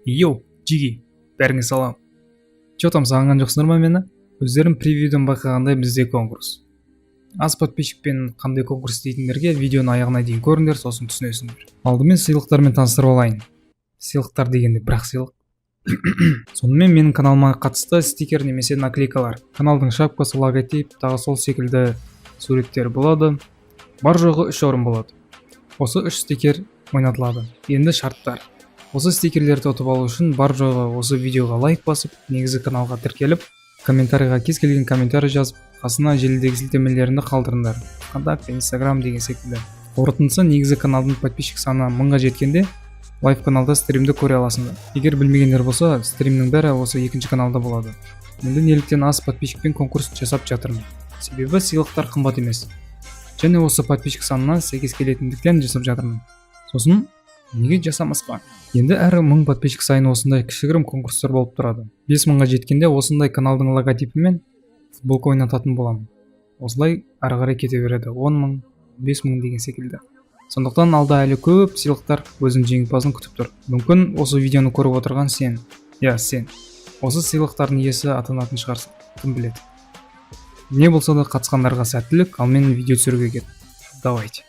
Йоу, жиги, бәріңе салам! Че там, сағынған жоқсыңдар ма мені? Өздерің превьюден байқағандай, бізде конкурс. Аз подписчикпен қандай конкурс дейтіндерге, видеоның аяғына дейін көріңдер, сосын түсінесіңдер. Алдымен сыйлықтармен таныстырып алайын. Сыйлықтар дегенде бір ақ сыйлық. Сонымен, менің каналыма қатысты стикер немесе наклейкалар, каналдың шапкасы, логотип, тағы сол секілді суреттер болады. Бар жоғы үш орын болады. Осы үш стикер ойнатылады. Енді шарттар: осы стикерлерді ұтып алу үшін бар жоғы осы видеоға лайк басып, негізгі каналға тіркеліп, комментарийға кез келген комментарий жазып, қасына желідегі сілтемелеріңді қалдырыңдар, ВКонтакте, Инстаграм деген секілді. Қорытындысы: негізгі каналдың подписчик саны 1000-ға жеткенде лайв каналда стримді көре аласыңдар. Егер білмегендер болса, стримнің бәрі осы екінші каналда болады. Енді неліктен аз подписчикпен конкурс жасап жатырмын? Себебі сыйлықтар қымбат емес және осы подписчик санына сәйкес келетіндіктен жасап жатырмын. Сосын неге жасамасқа? Енді әр 1000 подписчик сайын осындай кішігірім конкурстар болып тұрады. 5000-ға жеткенде осындай каналдың логотипімен футболка ойнататын боламын. Осылай ары қарай кете береді, 10 000, 5000 деген секілді. Сондықтан алда әлі көп сыйлықтар өзінің жеңімпазын күтіп тұр. Мүмкін, осы видеоны көріп отырған сен, иә, сен осы сыйлықтардың иесі атанатын шығарсың, кім біледі. Не болса да, қатысқандарға сәттілік, ал мен видео түсіруге кеттім. Давайте.